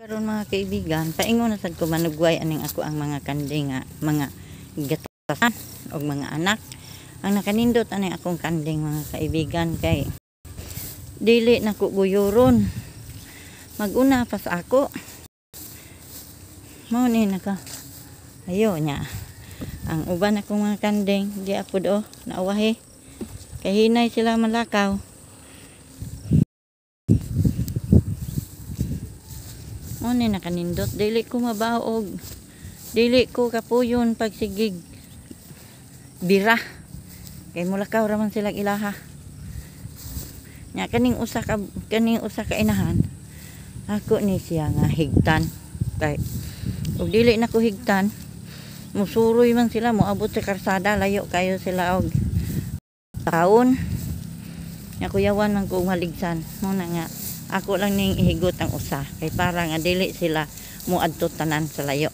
Karon, mga kaibigan, paingon na sad ko manugway aning ako ang mga kanding nga mga gatasan og mga anak. Ang nakanindot ani akong kanding, mga kaibigan, kay dili na ko guyuron. Maguna pa sa ako. Mao ni naka ayo nya. Ang uban akong mga kanding di apod oh, nauwahi. Kay hinay sila malakaw. Mao ni nakanindot, dili ko mabaog. Dili ko kapuyon pag sigig bira. Kay mulakaw ra man sila ilaha. Nya kaning usa ka inahan. Ako ni siya nga higtan. Kay og dili na ko higtan, musuroy man sila, moabot sa karsada, layo kayo sila og taon. Nya kuyawan man ko maligsan. Mao na nga ako lang ning ihigot ang usa kay para nga dili sila moadto tanan sa layo.